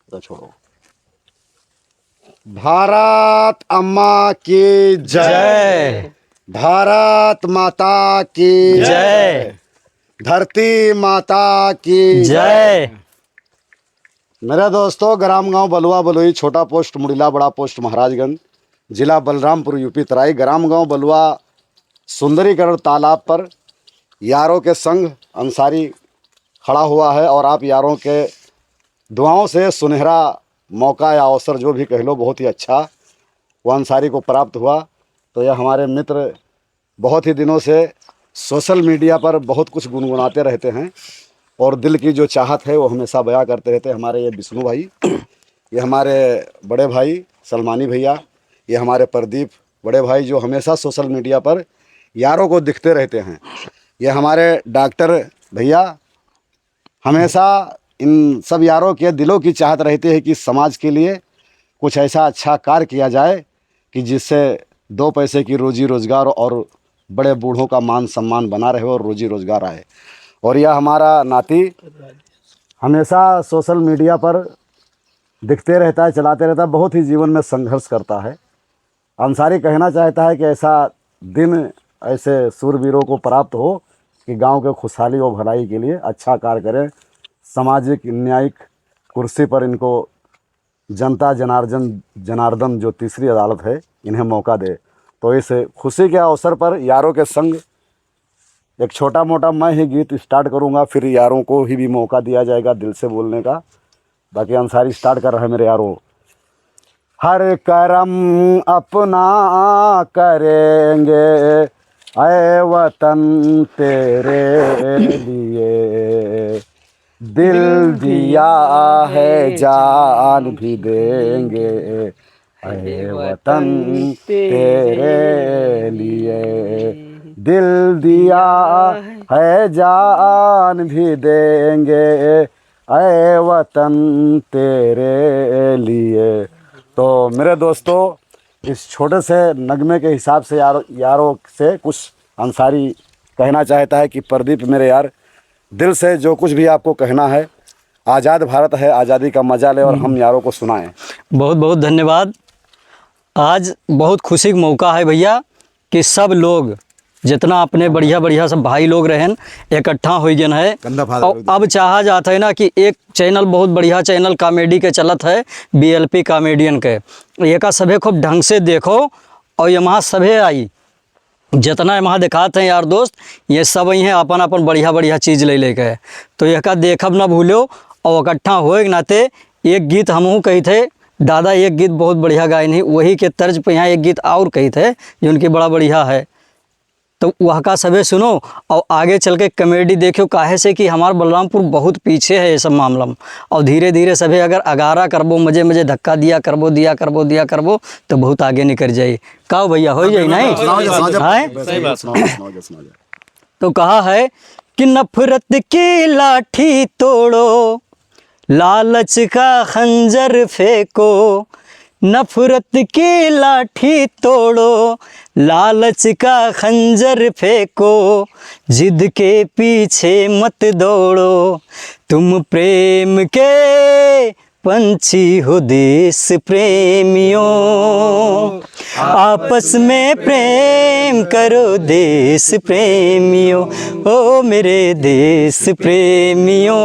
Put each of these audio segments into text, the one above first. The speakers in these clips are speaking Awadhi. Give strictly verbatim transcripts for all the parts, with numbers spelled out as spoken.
तो छोड़ो। भारत अम्मा की जय। जय। भारत माता की जय। धरती माता की जय। मेरे दोस्तों, ग्राम गांव बलुआ बलुई, छोटा पोस्ट मुड़िला, बड़ा पोस्ट महाराजगंज, जिला बलरामपुर, यूपी तराई। ग्राम गांव बलुआ सुंदरीकरण तालाब पर यारों के संग अंसारी खड़ा हुआ है और आप यारों के दुआओं से सुनहरा मौका या अवसर, जो भी कह लो, बहुत ही अच्छा वो अंसारी को प्राप्त हुआ। तो यह हमारे मित्र बहुत ही दिनों से सोशल मीडिया पर बहुत कुछ गुनगुनाते रहते हैं और दिल की जो चाहत है, वो हमेशा बयां करते रहते हैं। हमारे ये विष्णु भाई, ये हमारे बड़े भाई सलमानी भैया, ये हमारे प्रदीप बड़े भाई, जो हमेशा सोशल मीडिया पर यारों को दिखते रहते हैं। ये हमारे डॉक्टर भैया, हमेशा इन सब यारों के दिलों की चाहत रहती है कि समाज के लिए कुछ ऐसा अच्छा कार्य किया जाए कि जिससे दो पैसे की रोजी रोजगार और बड़े बूढ़ों का मान सम्मान बना रहे और रोजी रोजगार आए। और यह हमारा नाती हमेशा सोशल मीडिया पर दिखते रहता है, चलाते रहता है, बहुत ही जीवन में संघर्ष करता है। अंसारी कहना चाहता है कि ऐसा दिन ऐसे सूरवीरों को प्राप्त हो कि गांव के खुशहाली और भलाई के लिए अच्छा कार्य करें, सामाजिक न्यायिक कुर्सी पर इनको जनता जनार्दन, जनार्दन जो तीसरी अदालत है, इन्हें मौका दे। तो इस खुशी के अवसर पर यारों के संग एक छोटा मोटा मैं ही गीत स्टार्ट करूँगा, फिर यारों को ही भी मौका दिया जाएगा दिल से बोलने का। बाकी अंसारी स्टार्ट कर रहा है मेरे यारों। हर करम अपना करेंगे ऐ वतन तेरे लिए, दिल दिया है जान भी देंगे ऐ वतन तेरे लिए, दिल दिया है जान भी देंगे ऐ वतन तेरे लिए। तो मेरे दोस्तों, इस छोटे से नगमे के हिसाब से यार, यारों से कुछ अंसारी कहना चाहता है कि प्रदीप मेरे यार, दिल से जो कुछ भी आपको कहना है, आज़ाद भारत है, आज़ादी का मज़ा ले और हम यारों को सुनाएं। बहुत बहुत धन्यवाद। आज बहुत खुशी का मौका है भैया कि सब लोग जितना अपने बढ़िया बढ़िया सब भाई लोग रहेन, इकट्ठा होइ गए हैं। कंधा फाड़ और दो। अब चाहा जात है ना कि एक चैनल, बहुत बढ़िया चैनल कॉमेडी के चलत है, बीएलपी कॉमेडियन के, एका सभे खूब ढंग से देखो और ये वहाँ सभे आई, जितना ये वहाँ दिखात हैं यार दोस्त, ये सब आई हैं अपन अपन बढ़िया बढ़िया चीज़ ले लेके। तो एका देखब ना भूलो और इकट्ठा होए के नाते एक गीत हमहू कही थे, दादा एक गीत बहुत बढ़िया गाए नहीं, वही के तर्ज पे यहाँ एक गीत और कही थे जो उनकी बड़ा बढ़िया है। तो वह का सभे सुनो और आगे चल के कॉमेडी देखियो, काहे से कि हमार बलरामपुर बहुत पीछे है ये सब मामला में। और धीरे धीरे सभे अगर अगारा करबो, मजे मजे धक्का दिया करबो, दिया करबो, दिया करबो, तो बहुत आगे निकल जाई। का हो भैया, हो जाई नहीं? सुनाओ जा, सुनाओ जा, हैं? सही बात। सुनाओ जा, सुनाओ जा, सुनाओ जा। तो कहा है कि नफरत की लाठी तोड़ो, लालच का खंजर फेंको, नफरत की लाठी तोड़ो, लालच का खंजर फेंको, जिद के पीछे मत दौड़ो। तुम प्रेम के पंछी हो देश प्रेमियों, आपस में प्रेम करो देश प्रेमियों, ओ मेरे देश प्रेमियों,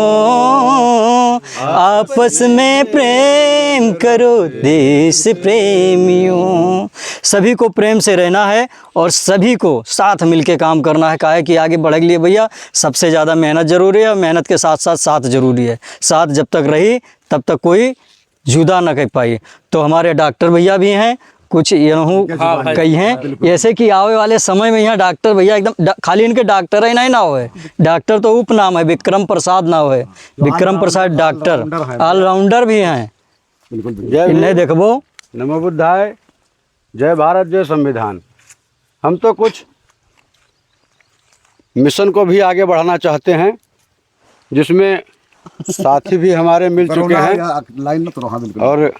आपस में प्रेम करो देश प्रेमियों। सभी को प्रेम से रहना है और सभी को साथ मिलके काम करना है, काहे कि आगे बढ़े के लिए भैया सबसे ज़्यादा मेहनत जरूरी है और मेहनत के साथ साथ साथ जरूरी है। साथ जब तक रही तब तक कोई जुदा न कर पाई। तो हमारे डॉक्टर भैया भी हैं, कुछ यहू हाँ भाई, कही हैं, हाँ, बिल्कुल। जैसे कि आवे वाले समय में यहाँ डॉक्टर भैया एकदम डा-, खाली इनके डॉक्टर ही नहीं ना होए, डॉक्टर तो उपनाम है, विक्रम प्रसाद ना होए, जो विक्रम all-rounder, प्रसाद डॉक्टर all-rounder हैं। All-rounder भी हैं। बिल्कुल, बिल्कुल। जय इन्हें भीम। देखबो। नमो बुद्धाय। जय भारत, जय संविधान। हम तो कुछ मिशन को भी आगे बढ़ाना चाहते हैं, जिसमें साथी भी हमारे मिल चुके हैं। या लाइन में तो रहा, बिल्कुल। और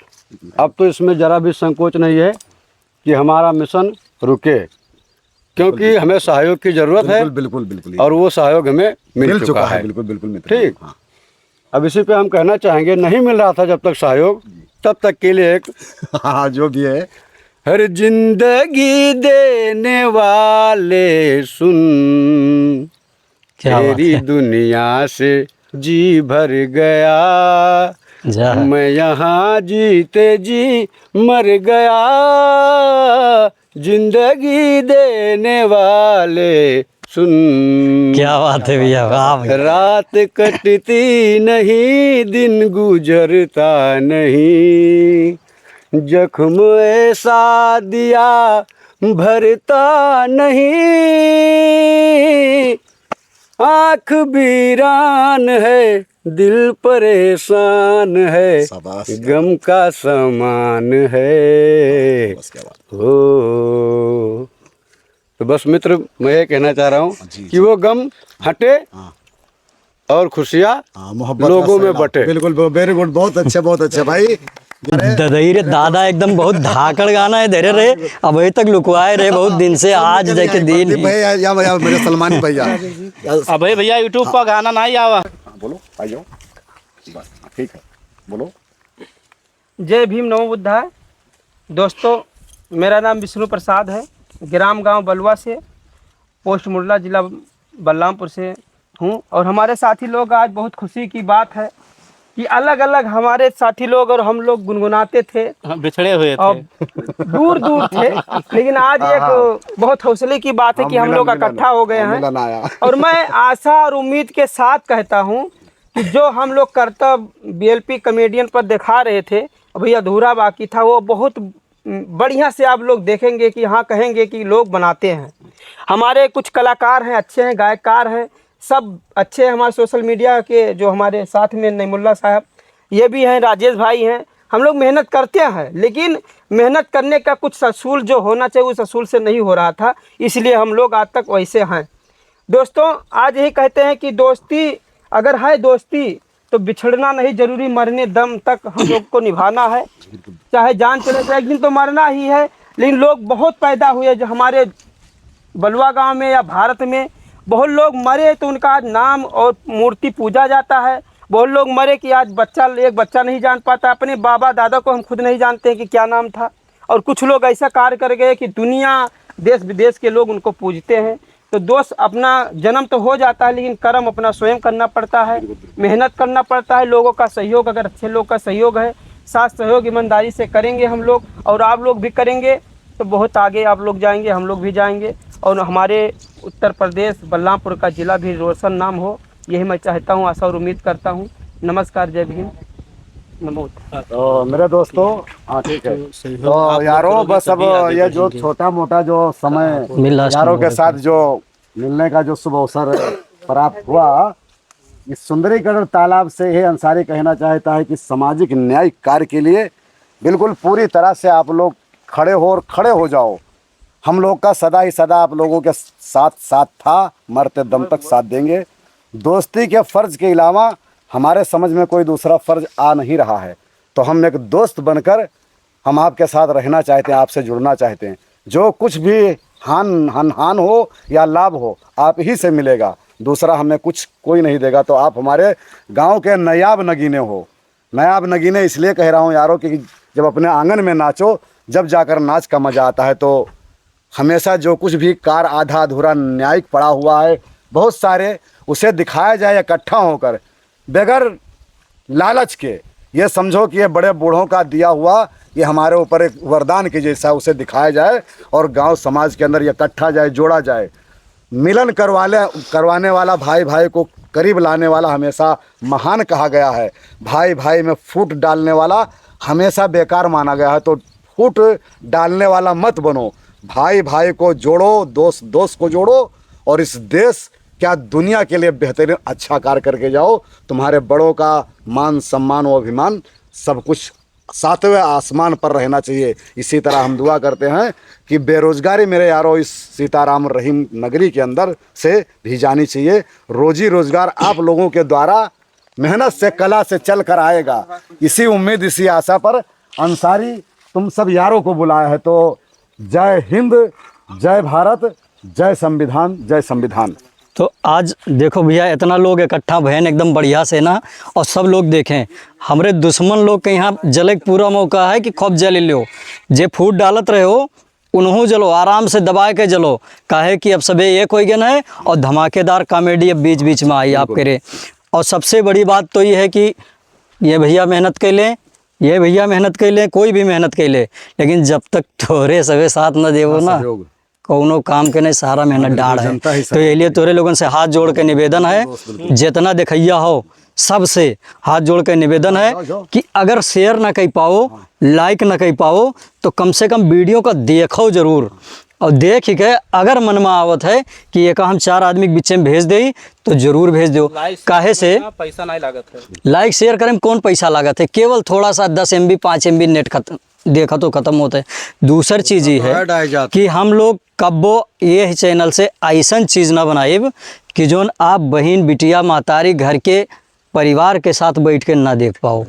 अब तो इसमें ज़रा भी संकोच नहीं है कि हमारा मिशन रुके, क्योंकि बिल्कुल। हमें सहयोग की ज़रूरत है। बिल्कुल, बिल्कुल, बिल्कुल। और वो सहयोग हमें मिल मिल चुका चुका है, है। बिल्कुल, बिल्कुल, मित्र। ठीक। हाँ। अब इसी पे हम कहना चाहेंगे, नहीं मिल रहा था जब तक सहयोग, तब तक के लिए एक हाँ, जो भी है। हर जिंदगी देने वाले सुन, क्या बात तेरी है। दुनिया से जी भर गया। जा। मैं यहाँ जीते जी मर गया, जिंदगी देने वाले सुन। क्या बात है भैया, वाह भैया। रात कटती नहीं, दिन गुजरता नहीं, जख्म ऐसा दिया भरता नहीं। आँख बीरान है, दिल परेशान है, शाबाश। गम का सामान है। बस, क्या बात। हो। तो बस मित्र, मैं ये कहना चाह रहा हूँ जी, कि जी। वो गम हटे हाँ। और खुशियाँ हाँ, मोहब्बत का लोगों में फैलाव। बटे। बिल्कुल, ब-, very good, बहुत अच्छा, बहुत अच्छा भाई। अरे ददई रे दादा, एकदम बहुत धाकड़ गाना है, धरे रहे, अबही तक लुकवाए रहे बहुत दिन से, आज जाके दिन प्रदीप ही। भाई, या, या, या मेरे सलमान भैया। अबे भैया, YouTube पर गाना ना ही आवा। हाँ, बोलो, आ जाओ। बस, ठीक है, बोलो। जय भीम, नमो बुद्धाय। दोस्तों, मेरा नाम विष्णु प्रसाद है, ग्राम गांव बलुआ से, पोस्ट मुरला, जिला बलरामपुर से हूँ। और हमारे साथी लोग, आज बहुत खुशी की बात है कि अलग-अलग हमारे साथी लोग और हम लोग गुनगुनाते थे, हाँ, बिछड़े हुए थे। और दूर-दूर थे, लेकिन आज हाँ, एक हाँ। बहुत हौसले की बात है हम कि हम मिलन, लोग मिलन, इकट्ठा हो गए हम हैं। मिलन आया। और मैं आशा और उम्मीद के साथ कहता हूँ कि जो हम लोग करतब BLP comedian पर दिखा रहे थे, अभी अधूरा बाकी था, वो बहुत बढ़िया से आप लोग देखेंगे कि हाँ, कहेंगे कि लोग बनाते हैं। हमारे कुछ कलाकार हैं, अच्छे हैं, गायककार हैं, सब अच्छे हैं। हमारे social media के जो हमारे साथ में नईमुल्ला साहब, ये भी हैं, राजेश भाई हैं। हम लोग मेहनत करते हैं, लेकिन मेहनत करने का कुछ असूल जो होना चाहिए, उस असूल से नहीं हो रहा था, इसलिए हम लोग आज तक वैसे हैं। दोस्तों, आज यही कहते हैं कि दोस्ती अगर है दोस्ती, तो बिछड़ना नहीं जरूरी, मरने दम तक हम लोग को निभाना है। चाहे जान चले जाए, एक दिन तो मरना ही है। लेकिन लोग बहुत पैदा हुए जो हमारे बलुआ गांव में या भारत में, बहुत लोग मरे तो उनका आज नाम और मूर्ति पूजा जाता है। बहुत लोग मरे कि आज बच्चा, एक बच्चा नहीं जान पाता, अपने बाबा दादा को हम खुद नहीं जानते हैं कि क्या नाम था। और कुछ लोग ऐसा कार्य कर गए कि दुनिया, देश विदेश के लोग उनको पूजते हैं। तो दोस्त, अपना जन्म तो हो जाता है, लेकिन कर्म अपना स्वयं करना पड़ता है, मेहनत करना पड़ता है। लोगों का सहयोग, अगर अच्छे लोग का सहयोग है, साथ सहयोग ईमानदारी से करेंगे हम लोग और आप लोग भी करेंगे, तो बहुत आगे आप लोग जाएंगे, हम लोग भी जाएंगे और हमारे उत्तर प्रदेश, बलरामपुर का जिला भी रोशन नाम हो, यही मैं चाहता हूँ, आशा और उम्मीद करता हूँ। नमस्कार, जय भीम, नमो बुद्धाय। तो मेरे दोस्तों, हाँ, ठीक है। तो यारों, बस अब ये जो छोटा मोटा जो समय मिल रहा है यारों के साथ जो मिलने का जो शुभ अवसर प्राप्त हुआ, इस सुंदरीकरण तालाब से ये अंसारी कहना चाहता है कि सामाजिक न्यायिक कार्य के लिए बिल्कुल पूरी तरह से आप लोग खड़े हो और खड़े हो जाओ। हम लोग का सदा ही सदा आप लोगों के साथ साथ था, मरते दम तक साथ देंगे। दोस्ती के फर्ज के अलावा हमारे समझ में कोई दूसरा फर्ज आ नहीं रहा है, तो हम एक दोस्त बनकर हम आपके साथ रहना चाहते हैं, आपसे जुड़ना चाहते हैं। जो कुछ भी हान, हान, हान हो या लाभ हो, आप ही से मिलेगा, दूसरा हमें कुछ कोई नहीं देगा। तो आप हमारे गांव के नायाब नगीने हो। नायाब नगीने इसलिए कह रहा हूँ यारों कि जब अपने आंगन में नाचो, जब जाकर नाच का मजा आता है। तो हमेशा जो कुछ भी कार्य आधा अधूरा न्यायिक पड़ा हुआ है, बहुत सारे, उसे दिखाया जाए इकट्ठा होकर, बगैर लालच के। ये समझो कि ये बड़े बूढ़ों का दिया हुआ, ये हमारे ऊपर एक वरदान के जैसा, उसे दिखाया जाए और गांव समाज के अंदर ये इकट्ठा जाए, जोड़ा जाए। मिलन करवाले, करवाने वाला, भाई भाई को करीब लाने वाला हमेशा महान कहा गया है। भाई भाई में फूट डालने वाला हमेशा बेकार माना गया है। तो फूट डालने वाला मत बनो, भाई भाई को जोड़ो, दोस्त दोस्त को जोड़ो और इस देश, क्या दुनिया के लिए बेहतरीन अच्छा कार्य करके जाओ। तुम्हारे बड़ों का मान सम्मान व अभिमान सब कुछ सातवें आसमान पर रहना चाहिए। इसी तरह हम दुआ करते हैं कि बेरोजगारी, मेरे यारों, इस सीताराम रहीम नगरी के अंदर से भी जानी चाहिए। रोजी रोजगार आप लोगों के द्वारा मेहनत से, कला से चल कर आएगा। इसी उम्मीद, इसी आशा पर अंसारी तुम सब यारों को बुलाया है। तो जय हिंद, जय भारत, जय संविधान, जय संविधान। तो आज देखो भइया, इतना लोग इकट्ठा भएन एकदम बढ़िया से ना, और सब लोग देखें, हमरे दुश्मन लोग के यहाँ जले के पूरा मौका है कि खूब जल लो। जे फूट डालत रहे हो, उनहू जलो, आराम से दबाए के जलो, काहे कि अब सबे एक होइ गए हैं और धमाकेदार comedy अब बीच बीच में आई आप करे। और सबसे बड़ी बात तो ये है कि ये भइया मेहनत कैले, ये भइया मेहनत कैले, कोई भी मेहनत कैले, लेकिन जब तक तोरे सबे साथ न देवो ना, कौनो काम के नहीं, सारा मेहनत डाढ़ है। तो ये लिए तोरे लोगन से हाथ जोड़ के निवेदन है, जितना देखैया हो, सबसे हाथ जोड़ के निवेदन है कि अगर share ना कर पाओ, like ना कर पाओ, तो कम से कम video का देखो जरूर, और देख ही के अगर मन में आवत है कि एक हम चार आदमी के बीच में भेज दे, तो जरूर भेज दो। काहे से पैसा नहीं लागत है। Like share करे में कौन पैसा लागत है, केवल थोड़ा सा दस M B, पाँच M B net खत्म, देखा तो खत्म होता है। दूसर चीज ये है कि हम लोग कब्बो ये channel से ऐसन चीज ना बनाइब कि जोन आप बहिन, बिटिया, महतारी, घर के परिवार के साथ बैठ के ना देख पाओ।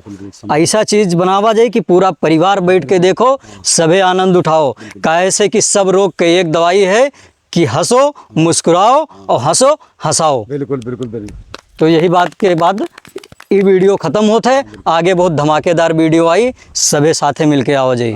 ऐसा चीज बनावा जाए कि पूरा परिवार बैठ के देखो, सभे आनंद उठाओ। काहे से कि सब रोग के एक दवाई है कि हंसो, मुस्कुराओ और हंसो, हंसाओ। बिल्कुल, बिल्कुल, बिल्कुल। तो यही बात के बाद ये video खत्म होत है। आगे बहुत धमाकेदार video आई, सभे साथे मिलके आवा जाए।